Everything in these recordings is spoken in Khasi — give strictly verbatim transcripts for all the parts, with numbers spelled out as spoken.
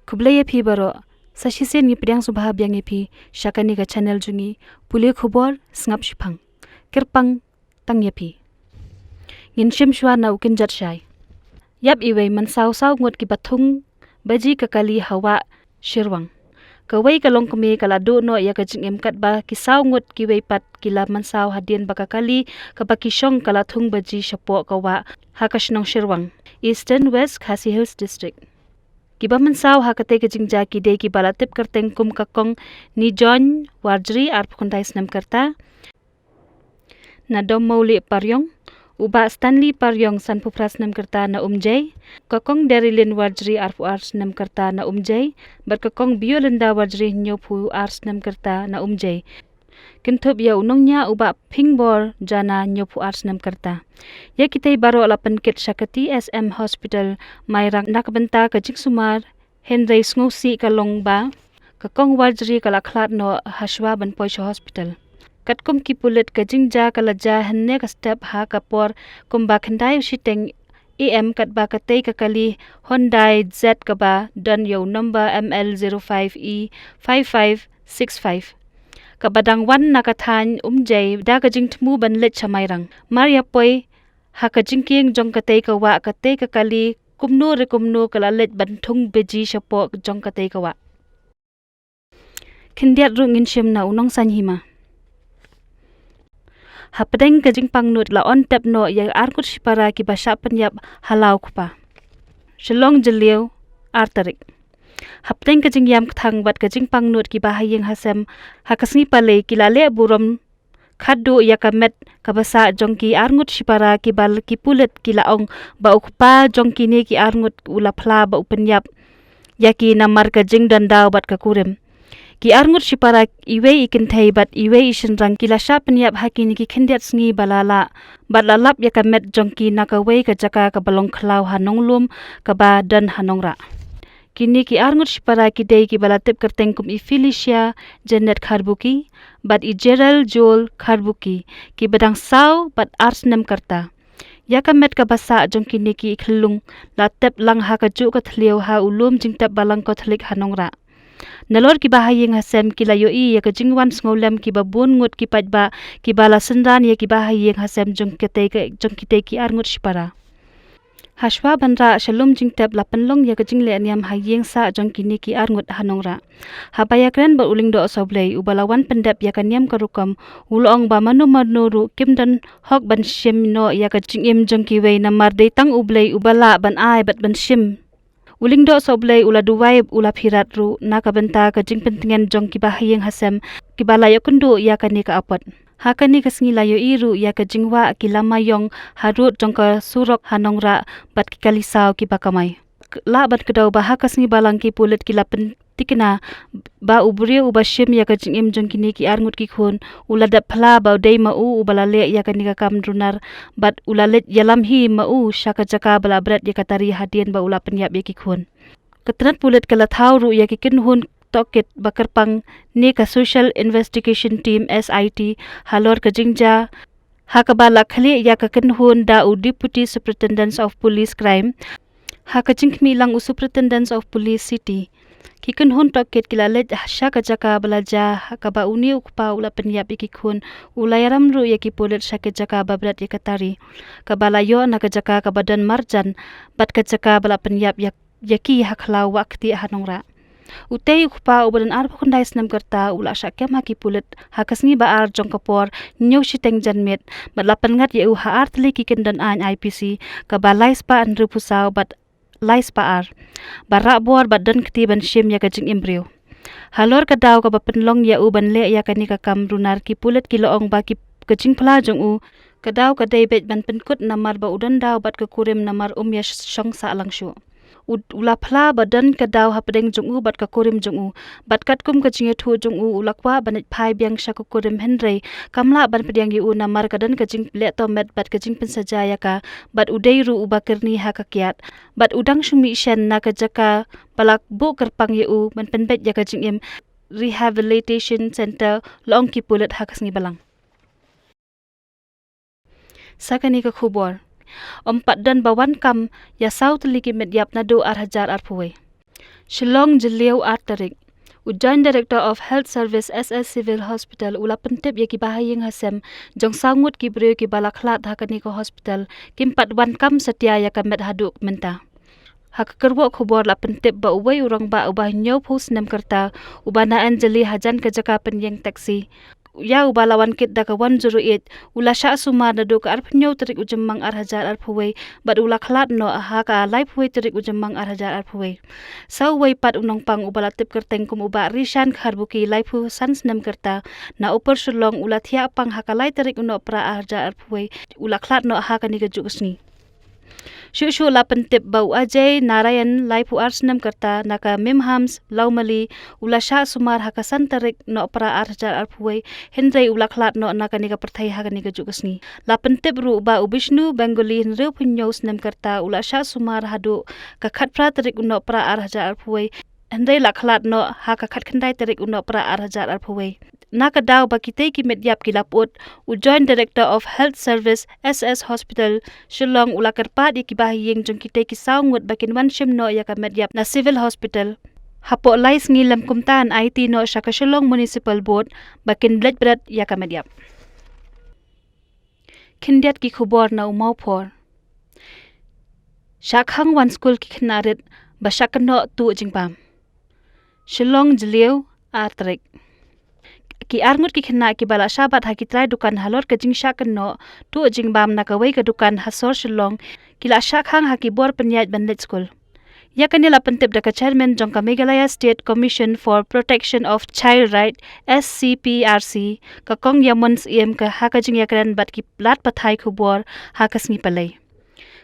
Khublei ïa phi baroh. Sa shisien ngi pdiang sngewbha biang ïa phi sha kane ka channel jong ngi, pule khubor sngap shiphang. Kyrpang tang ïa phi. Ngin shim shuwa na u kynjat shai. Ïap iwei man saw saw ngut kiba thung baji ka kali ha wah Shirwang. Kawei ka longkmie ka la duh noh ïa ka jingim katba ki saw ngut kiwei pat ki la mynsaw hadien ba ka kali kaba ki shong ka la thung baji shapoh ka wah ha ka shnong Shirwang, Eastern West Khasi Hills District. Kiba mynsaw ha katei ka jingjia ki dei kiba la tip kyrteng kum ka Kong Nijoin Warjri, arphew khyndai snem ka rta, na Dommawlih Pariong, u Bah Stanley Pariong, sanphew phra snem ka rta, na Umjai, ka Kong Derilin Warjri, arphew ar snem ka rta, na Umjai, bad ka Kong Biolinda Warjri, hynñiewphew ar snem ka rta, na Umjai. Kynthup ïa u nongñiah u Bah Phingbor Jana, hynñiewphew ar snem ka rta. Ïa kitei baroh la pynkit sha ka T S M Hospital Mairang na ka bynta ka jingsumar, hynrei sngewsih ka long ba ka Kong Warjri ka la khlad noh ha shuwa ban poi sha hospital. Katkum ki pulit, ka jingjia ka la jia hynne ka step ha ka por kumba khyndai shiteng A M, katba katei ka kali Hyundai Zet kaba don ïa u number M L zero five E five five six five, kaba dang wan na ka thaiñ Umjai da ka jingthmu ban leit sha Mairang. Mar ïa poi ha ka jingkieng jong katei ka wah, katei ka kali kumno re kumno ka la leit ban thung baji shapoh jong katei ka wah. Khyndiat ruh ngin shim na u Nongsaiñ Hima. Hapdeng ka jingpang nud la on tep noh ïa arngut shipara kiba shah pynïap ha la u kpa. Shillong Jylliew, ar tarik. Hapdeng ka jingïam kthang bad ka jingpang nud ki bahaïing hasem ha ka sngi Palei, ki la leh burom khatduh ïa ka met kaba sah jong ki arngut shipara kiba l-, ki pulit ki la ong ba u kpa jong kine ki arngut u la phla ba u pynïap ïa ki namar ka jingdon daw bad ka kurim. Ki arngut shipara, iwei i kynthei bad iwei i shynrang, ki la shah pynïap ha kine ki khyndiat sngi ba la lah, bad la lap ïa ka met jong ki na kawei ka jaka kaba long khlaw ha Nonglum kaba don ha Nongrah. Kine ki arngut shipara ki dei kiba la tip kyrteng kum i Felicia Janet Kharbuki bad i Gerald Joel Kharbuki, kiba dang saw bad ar snem ka rta. Ïa ka met kaba sah jong kine ki khyllung la tep lang ha kajuh ka thliew ha u lum jingtep Balang Katholik ha Nongrah. Nalor ki bahaïing hasem ki la ïohi ïa ka jingwan sngewlem kiba bun ngut ki paidbah kiba la synran ïa ki bahaïing hasem jong kitei ka, jong kitei ki arngut shipara. Ha shuwa ban rah sha lum jingtep la pynlong ïa ka jingleh niam ha ïing sah jong kine ki arngut ha Nongrah. Haba ïakren bad u Lyngdoh Sawblei uba la wan pyndep ïa ka niam ka rukom, u la ong ba mano mano ruh kim don hok ban shim noh ïa ka jingim jong kiwei namar dei tang U Blei uba lah ban ai bad ban shim. U Lyngdoh Sawblei u la duwai, u la phirat ruh na ka bynta ka jingpyntngen jong ki bahaïing hasem kiba la ïakynduh ïa kane ka apot. Ha kane ka sngi la ïohi ruh ïa ka jingwah ki lama ïong harud jong ka surok ha Nongrah bad ki kali saw kiba kamai. K-, lah ban kdew ba ha ka sngi Balang ki pulit ki la pyntikna ba u briew uba shim ïa ka jingim jong kine ki arngut ki khun u la dep phla ba u dei ma u uba la leh ïa kane ka kam runar, bad u la leit ïalam hi ma u sha ka jaka ba la bret ïa ka tari hadien ba u la pynïap ïa ki khun. Ka tnat pulit ka la thaw ruh ïa ki kynhun tohkit ba kyrpang ne ka Special Investigation Team, S I T, halor ka jingjia, ha kaba la khlieh ïa ka kynhun da u Deputy Superintendent of Police Crime ha ka jingkhmih lang u Superintendent of Police City. Ki kynhun tohkit ki la leit sha ka jaka ba la jia, ha kaba une u kpa u la pynïap ïa ki khun. U la ïalam ruh ïa ki pulit sha ka jaka ba bret ïa ka tari, kaba la ïoh na ka jaka kaba don marjan bad ka jaka ba la pynïap ïa, ïa ki ha khlaw Wahktieh ha Nongrah. Utei u kpa uba don arphew khyndai snem ka rta u la shah kem ha ki pulit ha ka sngi Ba-ar jong ka por hynñiew shiteng janmiet, bad la pynngat ïa u ha ar tylli ki kyndon aiñ I P C, kaba lai spah hynriewphew saw bad lai spah ar, ba rah bor bad don kti ban shim ïa ka jingim briew. Halor ka daw kaba pynlong ïa u ban leh ïa kane ka kam runar, ki pulit ki la ong ba ki, ka jingphla jong u, ka daw ka dei beit ban pynkut namar ba u don daw bad ka kurim namar um ïa sh-, shong sah lang shuh. U, u la phla ba don ka daw hapdeng jong u bad ka kurim jong u, bad katkum ka jingïathuh jong u, u la kwah ban leit phai biang sha ka kurim, hynrei kam lah ban pdiang ïa u namar ka don ka jingleh tohmet bad ka jingpynsaja ïa ka, bad u dei ruh uba kyrni ha ka kiad, bad u dang shu mih shen na ka jaka ba la buh kyrpang ïa u ban pynbeit ïa ka jingim, Rehabilitation Centre, la ong ki pulit ha ka sngi Balang. Sa kane ka khubor. Ym pat don ba wan kam ïa saw tylli ki met ïap naduh ar hajar arphew wei. Shillong, Jylliew, ar tarik. U Joint Director of Health Service, S S Civil Hospital, u la pyntip ïa ki bahaïing hasem jong saw ngut ki briew kiba la khlad ha kane ka hospital, kim pat wan kam satia ïa ka met haduh mynta. Ha ka kyrwoh khubor la pyntip ba uwei u rangbah uba hynñiewphew snem ka rta, uba na Anjali hajan ka jaka pynïeng taxi, ïa uba la wan kit da ka one zero eight, u la shah sumar naduh ka arphew hynñiew tarik u Jymmang ar hajar arphew wei, bad u la khlad noh ha ka laiphew wei tarik u Jymmang ar hajar arphew wei. Sa uwei pat u nongpang uba la tip kyrteng kum u Bah Rishan Kharbuki, laiphew san snem ka rta, na Upper Shillong, u la thiah pang ha ka lai tarik u Nohprah ar hajar arphew wei, u la khlad noh ha kane ka juh ka sngi. Shuh shuh la pyntip ba u Ajay Narayan, laiphew ar snem ka rta, na ka Mimhams, Lawmali, u la shah sumar ha ka san tarik Nohprah ar hajar arphew wei, hynrei u la khlad noh na kane ka pyrthei ha kane ka juh ka sngi. La pyntip ruh ba u Bishnu Bengali, hynriewphew hynñiew snem ka rta, u la shah sumar haduh ka khatphra tarik u Nohprah ar hajar arphew wei, hynrei la khlad noh ha ka khatkhyndai tarik u Nohprah ar hajar arphew wei. Na ka daw ba kitei ki met ïap ki la pyut, u Joint Director of Health Service, S S Hospital, Shillong, u la kyrpad ïa ki bahaïing jong kitei ki saw ngut ba kin wan shim noh ïa ka met ïap na Civil Hospital hapoh lai sngi, lym kumta yn aiti noh sha ka Shillong Municipal Board ba kin leit bret ïa ka met ïap. Khyndiat ki khubor na u Mawphor. Shah khang wan skul ki khynnah rit ba shah kynnoh tuh jingbam. Shillong, Jylliew, ar tarik. Ki ar ngut ki khynnah kiba la shah bat ha ki trai dukan halor ka jingshah kynnoh tuh jingbam na kawei ka dukan ha sor Shillong, ki la shah khang ha ki bor pynïaid ban leit skul. Ïa kane la pyntip da ka Chairman jong ka Meghalaya State Commission for Protection of Child Right, S C P R C, ka Kong Ïamon Syiem, ka ha ka jingïakren bad ki lad pathai khubor ha ka sngi Palei.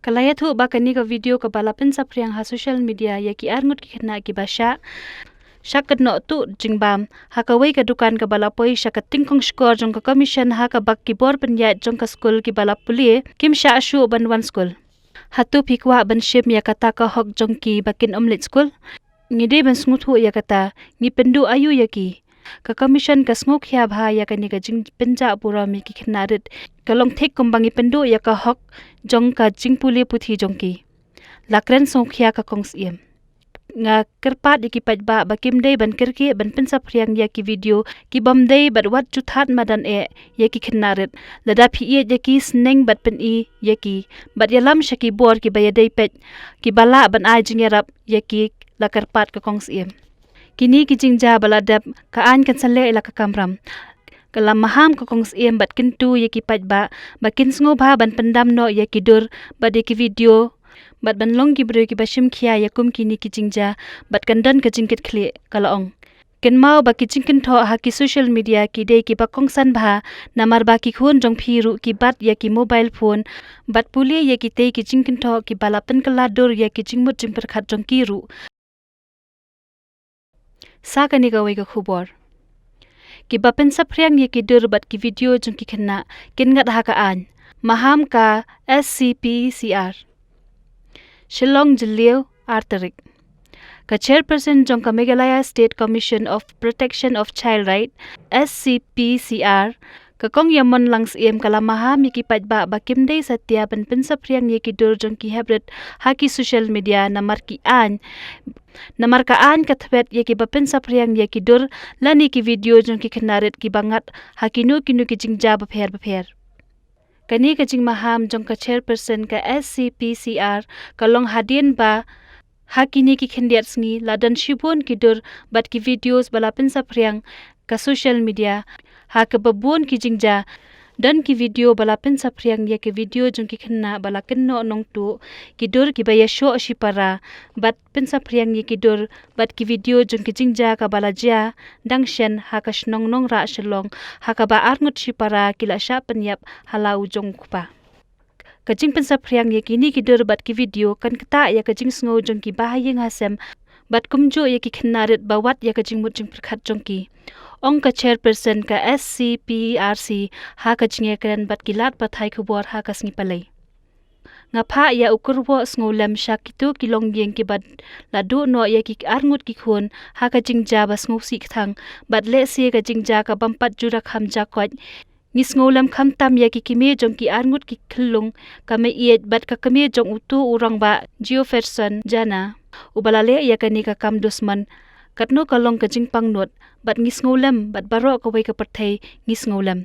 Ka la ïathuh ba kane ka video kaba la pynsaphriang ha social media ïa ki ar ngut ki khynnah kiba shah shah kynnoh tuh jingbam ha kawei ka dukan kaba la poi sha ka tyngkong shkor jong ka Commission, ha kaba ki bor pynïaid jong ka skul kiba la pule kim shah shuh ban wan skul. Hato phi kwah ban shim ïa kata ka hok jong ki ba kin ym leit skul? Ngi dei ban sngewthuh ïa kata, ngi pynduh aïu ïa ki? Ka Commission ka sngewkhia bha ïa kane ka jingpynjah burom ïa ki khynnah rit, ka long thik kumba ngi pynduh ïa ka hok jong ka jingpule puthi jong ki, la kren sngewkhia ka Kong Syiem. Nga kyrpad ïa ki paidbah ba kim dei ban kyrkieh ban pynsaphriang ïa ki video ki bym dei bad wat ju thad madan eh ïa ki khynnah rit. Lada phi ïeit ïa ki, sneng bad pyni ïa ki bad ïalam sha ki bor kiba ïadei peit, kiba lah ban ai jingïarap ïa ki, la kyrpad ka Kong Syiem. Kine ki jingjia ba la dep, ka aiñ kan sa leh ïa la ka kamram. Ka la maham ka Kong Syiem bad kyntu ïa ki paidbah ba kin sngewbha ban pyndam noh ïa ki dur bad ïa ki video bad ban long ki briew kiba shim khia ïa kum kine ki jingjia bad kan don ka jingkitkhlieh, ka la ong. Kynmaw ba ki jingkynthoh ha ki social media ki dei kiba kongsan bha, namar ba ki khun jong phi ruh ki bat ïa ki mobile phone bad pule ïa kitei ki jingkynthoh kiba la pynkylla dur ïa ki jingmut jingpyrkhat jong ki ruh. Sa kane kawei ka khubor. Kiba pynsaphriang ïa ki dur bad ki video jong ki khynnah kin ngat ha ka aiñ, maham ka S C P C R. Shillong, Jylliew, ar tarik. Ka Chairperson jong ka Meghalaya State Commission of Protection of Child Right, S C P C R, ka Kong Ïamon Lang Syiem, ka la maham ïa ki paidbah ba kim dei satia ban pynsaphriang ïa ki dur jong ki heprit ha ki social media, namar ki aiñ, namar ka aiñ ka thwet ïa kiba pynsaphriang ïa ki dur lane ki video jong ki khynnah rit kiba ngat ha kino kino ki jingjia bapher bapher. Kane ka jingmaham jong ka Chairperson ka S C P C R ka long hadien ba ha kine ki khyndiat sngi la don shibun ki dur bad ki videos ba la pynsaphriang ha ka social media, ha kaba bun ki jingjia. Don ki video ba la pynsaphriang ïa ki video jong ki khynnah ba la kynnoh nongtuh, ki dur kiba ïashoh shipara, bad pynsaphriang ïa ki dur bad ki video jong ki jingjia kaba la jia dang shen ha ka shnong Nongrah Shillong, ha kaba arngut shipara ki la shah pynïap ha la u jong u kpa. Ka jingpynsaphriang ïa kine ki dur bad ki video kan ktah ïa ka jingsngew jong ki bahaïing hasem bad kumjuh ïa ki khynnah rit ba wad ïa ka jingmut jingpyrkhat jong ki, ong ka Chairperson ka S C P R C ha ka jingïakren bad ki lad pathai khubor ha ka sngi Palei. Nga phah ïa u kyrwoh sngewlem sha kito ki longïing kiba la duh noh ïa ki arngut ki khun ha ka jingjia ba sngewsih kthang bad lehse ka jingjia ka bym pat ju da kham jia koit. Ngi sngewlem khamtam ïa ki kmie jong ki arngut ki khyllung, ka mei ïeit bad ka kmie jong uto u rangbah Geoffreyson Jana. uba la leh ïa kane ka kam dusmon, katno ka long ka jingpangnud, bad ngi sngewlem, bad baroh kawei ka pyrthei ngi sngewlem.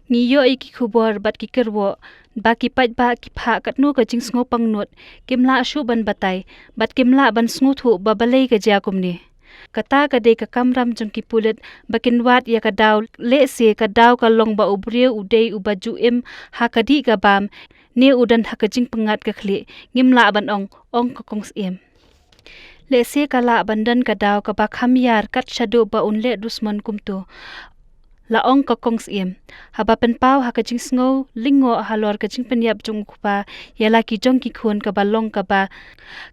Ngi ïoh ïa ki khubor bad ki kyrwoh ba ki paidbah ki phah katno ka jingsngewpangnud, kim lah shuh ban batai, bad kim lah ban sngewthuh ba balei ka jia kumne. Kata ka dei ka kamram jong ki pulit ba kin wad ïa ka daw, lehse ka daw ka long ba u briew u dei uba ju im ha ka dih ka bam, ne u don ha ka jingpyngngad ka khlieh, ngim lah ban ong, ong ka kong Syiem. Lehse ka lah ban don ka daw kaba kham ïar kat shaduh ba un leh dusmon kumto, la ong ka kong Syiem, haba pynpaw ha ka jingsngew lyngngoh halor ka jingpynïap jong u kpa ïa la ki jong ki khun, kaba long kaba,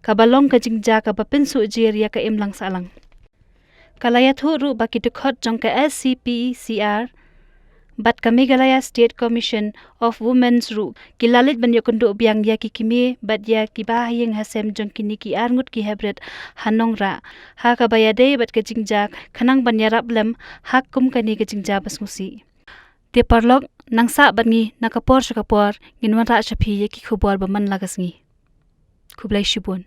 kaba long ka jingjia kaba pynsuh jir ïa ka imlang sahlang. Ka la ïathuh ruh ba ki dkhot jong ka S C P C R bad ka Meghalaya State Commission of Women's ruh ki la leit ban ïakynduh biang ïa ki kmie bad ïa ki bahaïing hasem jong kine ki arngut ki heprit ha Nongrah, ha kaba ïadei bad ka jingjia, khnang ban ïarap lem ha kum kane ka jingjia ba sngewsih. Te paralok, nang sah bad ngi na ka por sha ka por, ngin wanrah sha phi ïa ki khubor ba man la ka sngi. Khublei shibun.